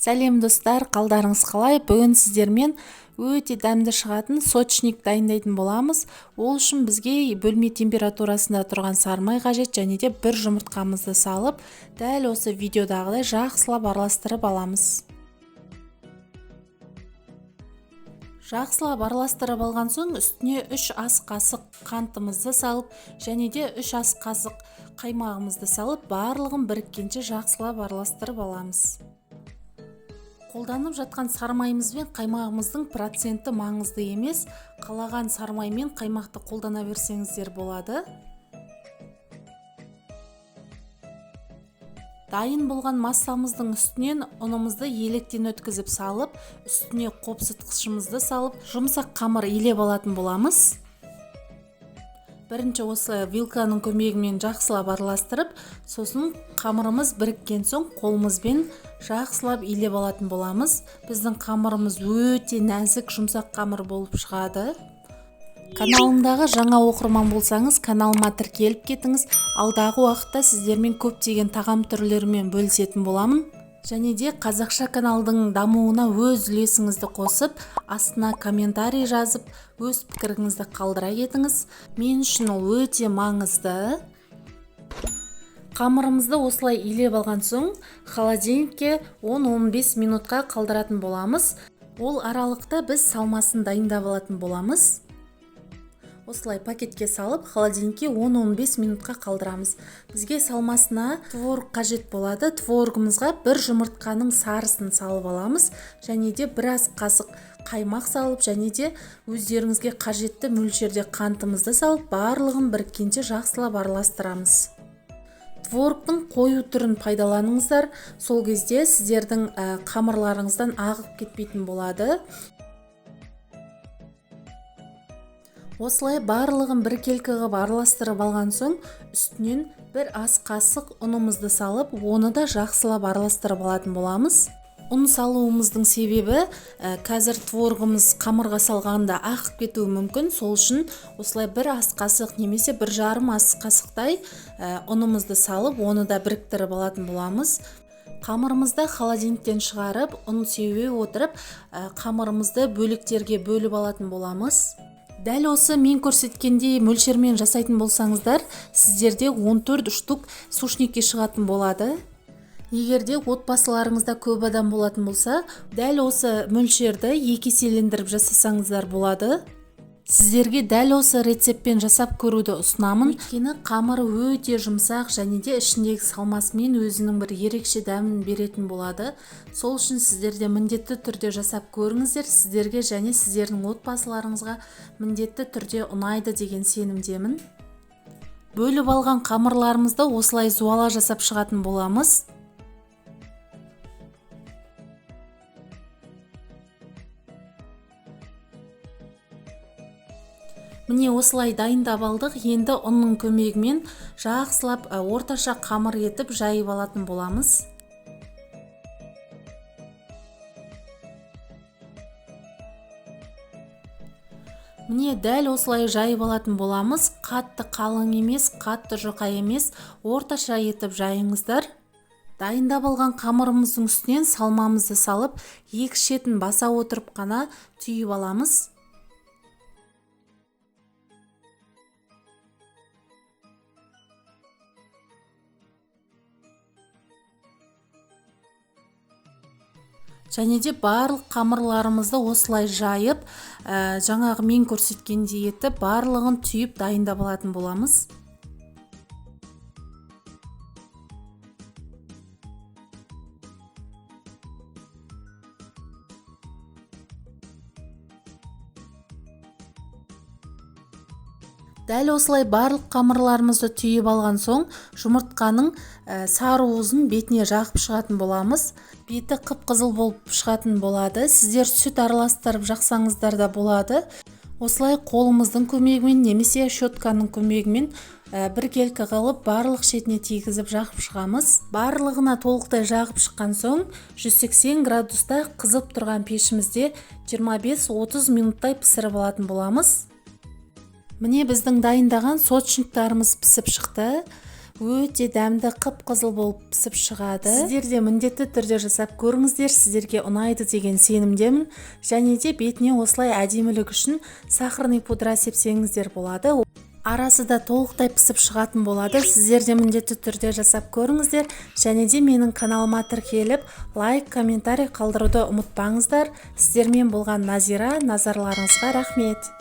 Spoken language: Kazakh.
Сәлем достар, қалдарыңыз қалай? Бүгін сіздермен өте дәмді шығатын сочник дайындайтын боламыз. Ол үшін бізге бөлме температурасында тұрған сарымай қажет және де бір жұмыртқамызды салып, дәл осы видеодағыдай жақсылап араластырып аламыз. Жақсылап араластырып алған соң үстіне 3 ас қасық қантымызды салып, және де 3 ас қасық қаймағымызды салып, барлығын біріккенше жақсылап араластырып аламыз. Қолданып жатқан сарымайымыз бен қаймағымыздың проценті маңызды емес, қалаған сарымай мен қаймақты қолдана берсеңіздер болады. Дайын болған массамыздың үстінен ұнымызды електен өткізіп салып, үстіне қопсытқышымызды салып, жұмсақ қамыр илеп алатын боламыз. Бірінші осылай вилканың көмегімен жақсылап араластырып, сосын қамырымыз біріккен соң қолымызбен жақсылап илеп алатын боламыз. Біздің қамырымыз өте нәзік, жұмсақ қамыр болып шығады. Каналымдағы жаңа оқырман болсаңыз, каналыма тіркеліп кетіңіз. Алдағы уақытта сіздермен көптеген тағам түрлерімен бөлісетін боламын. Және де қазақша каналдың дамуына өз үлесіңізді қосып, астына комментарий жазып, өз пікіріңізді қалдыра кетіңіз. Мен үшін ол өте маңызды. Қамырымызды осылай илеп алған соң, холодильникке 10-15 минутқа қалдыратын боламыз. Ол аралықта біз салмасын дайындап алатын боламыз. Осылай пакетке салып, холодильникке 10-15 минутқа қалдырамыз. Бізге салмасына творог қажет болады. Творогымызға бір жұмыртқаның сарысын салып аламыз, және де біраз қасық қаймақ салып, және де өздеріңізге қажетті мөлшерде қантымызды салып, барлығын біріккенше жақсылап араластырамыз. Творогтың қою түрін пайдаланыңыздар, сол кезде сіздердің қамырларыңыздан ағып кетпейтін болады. Осылай барлығын біркелкі қылып араластырып алған соң, үстінен бір ас қасық ұнымызды салып, оны да жақсылап араластырып алатын боламыз. Ұн салуымыздың себебі, қазір творогымыз қамырға салғанда ағып кетуі мүмкін. Сол үшін осылай бір ас қасық немесе бір жарым ас қасықтай ұнымызды салып, оны да біріктіріп алатын боламыз. Қамырымызды холодильниктен шығарып, ұн себе отырып, қамырымызды бөліктерге бөліп алатын боламыз. Дәл осы мен көрсеткендей мөлшермен жасайтын болсаңыздар, сіздерде 14 штук сушникке шығатын болады. Егер де отбасыларыңызда көп адам болатын болса, дәл осы мөлшерді екі еселендіріп жасасаңыздар болады. Сіздерге дәл осы рецептпен жасап көруді ұсынамын. Өйткені қамыры өте жұмсақ және де ішіндегі салмасымен өзінің бір ерекше дәмін беретін болады. Сол үшін сіздер де міндетті түрде жасап көріңіздер. Сіздерге және сіздердің отбасыларыңызға міндетті түрде ұнайды деген сенімдемін. Бөліп алған қамырларымызды осылай зуала жасап шығатын боламыз. Міне осылай дайындап алдық. Енді ұнның көмегімен жақсылап орташа қамыр етіп жайып алатын боламыз. Міне дәл осылай жайып алатын боламыз. Қатты қалың емес, қатты жұқа емес, орташа етіп жайыңыздар. Дайындап алған қамырымыздың үстінен салмамызды салып, екі шетін баса отырып қана түйіп аламыз. Және де барлық қамырларымызды осылай жайып, жаңағы мен көрсеткендей етіп, барлығын түйіп дайындап алатын боламыз. Дәл осылай барлық қамырларымызды түйіп алған соң, жұмыртқаның сары уызын бетіне жағып шығатын боламыз. Беті қып-қызыл болып шығатын болады. Сіздер сүт араластырып жақсаңыздар да болады. Осылай қолымыздың көмегімен немесе щетканың көмегімен біркелкі қылып барлық шетіне тигізіп жағып шығамыз. Барлығына толықтай жағып шыққан соң 180 градуста қызып тұрған пешімізде 25-30 минуттай пісіріп алатын боламыз. Міне біздің дайындаған сочниктарымыз пісіп шықты. Өте дәмді, қып-қызыл болып пісіп шығады. Сіздер де міндетті түрде жасап көріңіздер, сіздерге ұнайды деген сенімдемін. Және де бетіне осылай әдемілік үшін сахарный пудра сепсеңіздер болады, арасы да толықтай пісіп шығатын болады. Сіздер де міндетті түрде жасап көріңіздер. Және де менің каналыма тіркеліп, лайк, комментарий қалдыруды ұмытпаңыздар. Сіздермен болған Назира. Назарларыңызға рахмет.